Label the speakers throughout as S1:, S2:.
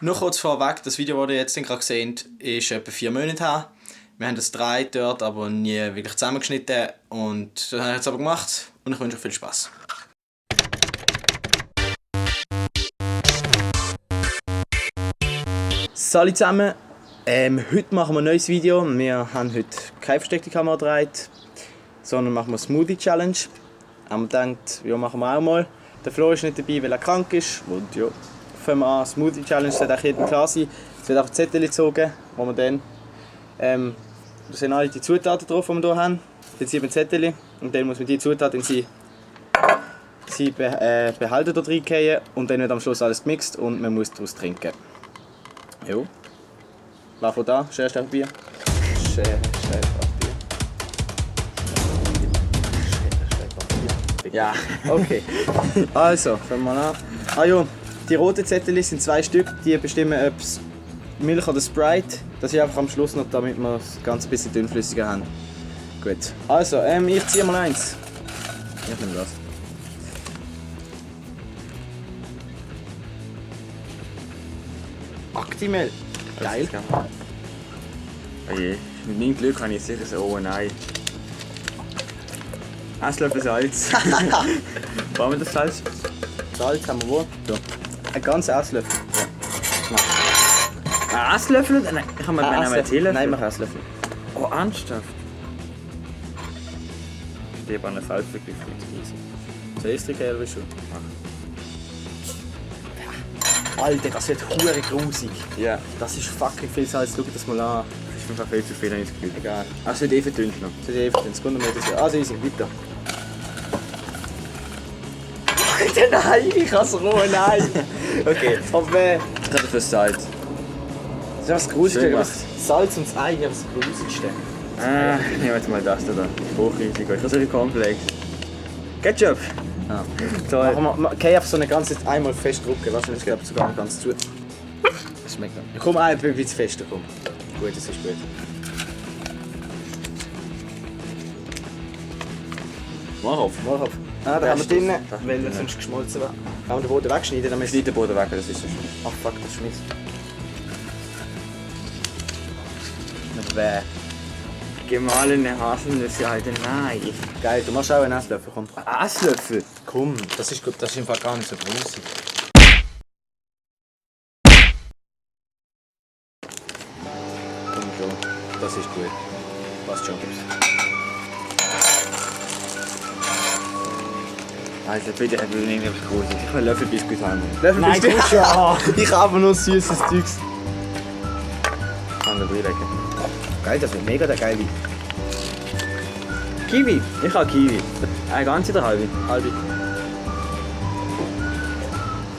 S1: Noch kurz vorweg, das Video, das ihr jetzt gerade seht, ist etwa 4 Monate her. Wir haben das gedreht dort, aber nie wirklich zusammengeschnitten. Und das haben wir jetzt aber gemacht und ich wünsche euch viel Spaß. Salut zusammen, heute machen wir ein neues Video. Wir haben heute keine versteckte Kamera gedreht, sondern machen wir eine Smoothie Challenge. Haben wir gedacht, ja, machen wir auch mal. Der Flo ist nicht dabei, weil er krank ist. Und ja, fangen wir an. Smoothie Challenge sollte auch jedem klar sein. Es wird einfach Zettel gezogen, wo wir dann... da sind alle die Zutaten drauf, die wir hier haben. Dann ziehen wir ein Zettel und dann muss man die Zutaten in sie Behälter da reingehen und dann wird am Schluss alles gemixt und man muss daraus trinken. Jo. Wer von da? Schere, Stein, Papier. Schere, Stein, Papier. Ja, okay. Also, fangen wir an. Ah ja, die roten Zettel sind 2 Stück, die bestimmen, ob es Milch oder Sprite. Das ist einfach am Schluss noch, damit wir das Ganze ein bisschen dünnflüssiger haben. Gut. Also, ich ziehe mal eins. Ich nehme das. Actimel. Geil.
S2: Oh je, mit meinem Glück habe ich sicher so, oh nein. Esslöffel Salz. Brauchen wir das Salz?
S1: Salz haben wir wo?
S2: Ja.
S1: Ein ganzer Esslöffel.
S2: Ja. Ein Esslöffel? Nein, ich habe mir einen Teelöffel.
S1: Nein, mach Esslöffel.
S2: Oh, ernsthaft? Ich stehe an der Salz wirklich easy.
S1: Soll ich es drücken oder schon? Alter, das wird hure grusig.
S2: Ja.
S1: Das ist fucking viel Salz, schau das mal an.
S2: Das ist einfach viel zu viel, habe ich das Gefühl.
S1: Egal.
S2: Ah, es wird eh verdünnt noch.
S1: Das ist einfach den Sekundenmeter. Also easy, weiter. Alter, nein, ich kann es roh, nein. Okay, aber
S2: Ich habe das Salz.
S1: das ist das Grusigste.
S2: Schön
S1: Das Salz und das Ei, aber das Grusigste.
S2: Ah, ich nehme jetzt mal das da. Hochriesig. Ich habe so viel Cornflakes. Ketchup.
S1: Ah.
S2: Toll.
S1: Okay, einfach so eine ganze einmal festdrücken, weißt du, ich glaube sogar noch ganz zu. Das schmeckt dann. Komm, ein bisschen fester, komm. Gut, das ist gut.
S2: Mach auf.
S1: Mach auf. Ah, da haben wir drinnen, weil das sonst geschmolzen wäre. Kann man den Boden wegschneiden, damit...
S2: Schneid den Boden weg, das ist so schön.
S1: Ach fuck, das schmeckt.
S2: Gemahlene Haselnüsse, Alter, nein.
S1: Geil, du machst auch einen Esslöffel, komm.
S2: Ein Esslöffel?
S1: Komm, das ist gut, das ist im Fall gar nicht so grusig. Komm schon, das ist gut. Passt schon.
S2: Alter, bitte, ich will nicht etwas Großes. Ich will Löffelbiskuit haben.
S1: Nein,
S2: Löffelbiskuit?
S1: gut schon. Ich habe nur süßes Zeugs.
S2: Kann der lecker.
S1: Geil, das wird mega der geile.
S2: Kiwi? Ich habe Kiwi. Eine ganze oder halbe?
S1: Halbe.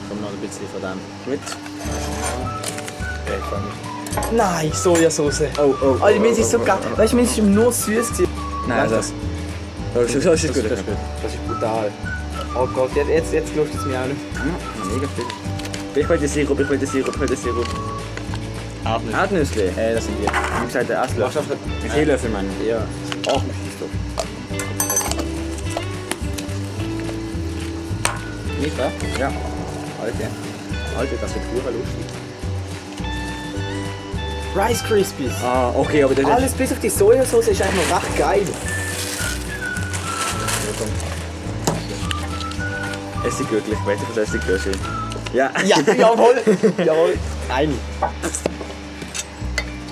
S1: Komm noch ein bisschen von dem.
S2: Mit?
S1: Okay, fang ich. Nein, Sojasauce.
S2: Oh.
S1: Alter, mir ist so geil. Weißt du, mir ist nur süß gewesen.
S2: Nein, das. So ist gut.
S1: Das ist gut. Das ist brutal. Oh Gott, jetzt lust es mir auch nicht.
S2: Mega viel. Ich will den Sirup. Erdnüsse?
S1: Das sind die.
S2: Wie gesagt, der Esslöffel. Ein Teelöffel, Mann.
S1: Ja.
S2: Ach, ist doch.
S1: Nicht, wa?
S2: Ja.
S1: Alter, das wird pur lustig. Rice Krispies.
S2: Ah, okay, aber das ist...
S1: Alles bis auf die Sojasauce ist eigentlich noch recht geil.
S2: Essiggürtel, ich weiß nicht, was Essiggürtel ist. Ja.
S1: Ja, jawohl. Jawohl. Eine.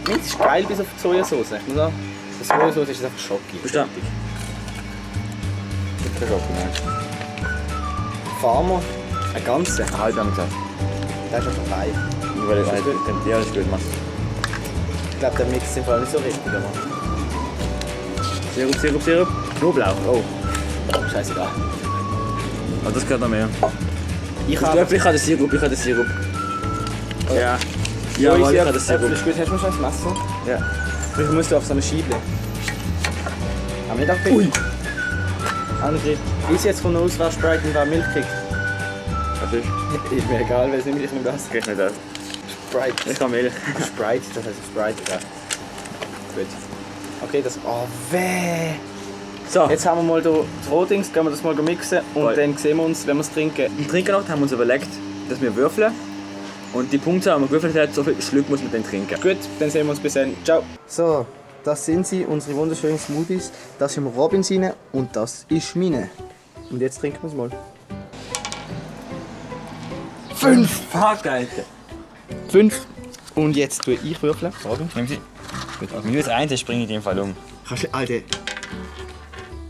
S1: Das ist geil bis auf die Sojasauce. Ich muss sagen, die Sojasauce ist einfach Schocki.
S2: Verstanden. Kein Schock, nein.
S1: Farmer, ein ganzer.
S2: Halb haben wir gesagt.
S1: Der ist einfach reif.
S2: Weil
S1: Ist das gut?
S2: Ja, das ist gut, mach.
S1: Ich glaube, der Mix ist im Fall nicht so richtig. Aber...
S2: Sirup. Knoblauch. Oh.
S1: Scheißegal.
S2: Oh, das gehört noch mehr.
S1: Ich
S2: Ich
S1: habe...
S2: habe den Sirup. Ja.
S1: Ja,
S2: Ja, ich
S1: ich
S2: habe den Sirup.
S1: Ist gut, hast du noch ein Messer?
S2: Ja.
S1: Wie viel musst du auf so eine Scheibe? Haben wir nicht auch Ui! André, ist jetzt von aus, wer Sprite und wer Milch kriegt?
S2: Was ist?
S1: Ist mir egal, weil es nämlich nicht das.
S2: Krieg nicht das.
S1: Sprite.
S2: Ich kann Milch.
S1: Sprite, das heißt Sprite, ja. Gut. Okay, das... Oh, weh!
S2: So.
S1: Jetzt haben wir mal hier das Rotdings, gehen wir das mal mixen und
S2: Voll.
S1: dann sehen wir uns, wenn wir es trinken.
S2: Im Trinken haben wir uns überlegt, dass wir würfeln Und die Punktzahl, die man gewürfelt hat, so viel Schluck muss man dann trinken.
S1: Gut, dann sehen wir uns bis dann. Ciao. So, das sind sie, unsere wunderschönen Smoothies. Das ist im Robin rein und das ist meine. Und jetzt trinken wir es mal.
S2: 5! Fuck, Alter!
S1: 5. Und jetzt tue ich würfeln. Robin.
S2: Nimm sie. Wenn du jetzt eins hast, springe ich in dem Fall um.
S1: Kannst du, Alter.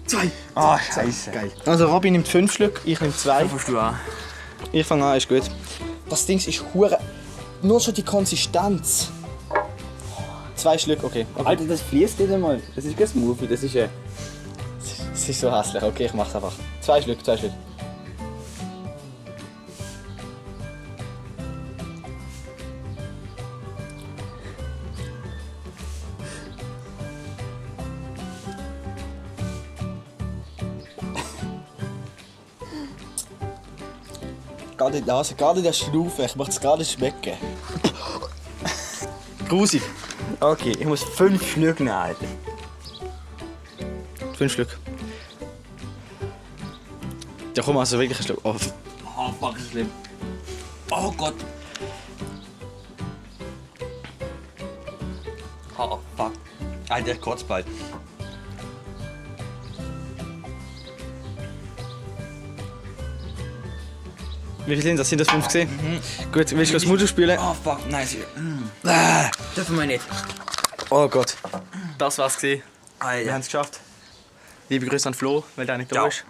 S1: 2.
S2: Oh, scheiße.
S1: Geil. Also Robin nimmt 5 Stück, ich nehme 2.
S2: Fängst du an?
S1: Ich fange an, ist gut. Das Ding ist hure. Nur schon die Konsistenz. 2 Stück, okay.
S2: Alter, das fließt nicht einmal. Das ist kein Smoothie, das ist
S1: Es ist so hässlich. Okay, ich mach's einfach. 2 Stück, 2 Stück. Gerade in die Nase, gerade in der Schnaufe. Ich möchte es gerade schmecken. Grusig.
S2: Okay, ich muss 5 Stück nehmen, Alter.
S1: 5 Stück. Ja komm, also wirklich ein Schluck. Oh.
S2: Oh, fuck, ist schlimm. Oh Gott. Oh, fuck. Alter, der kotzt bald.
S1: Wie viel sind das? Sind das 5 gesehen? Gut, willst du das Mutter spielen?
S2: Oh, fuck, nice. Dürfen wir nicht.
S1: Oh Gott. Das war's gesehen. Wir
S2: Alter.
S1: haben es geschafft. Liebe Grüße an Flo, weil der nicht da
S2: Ciao.
S1: ist.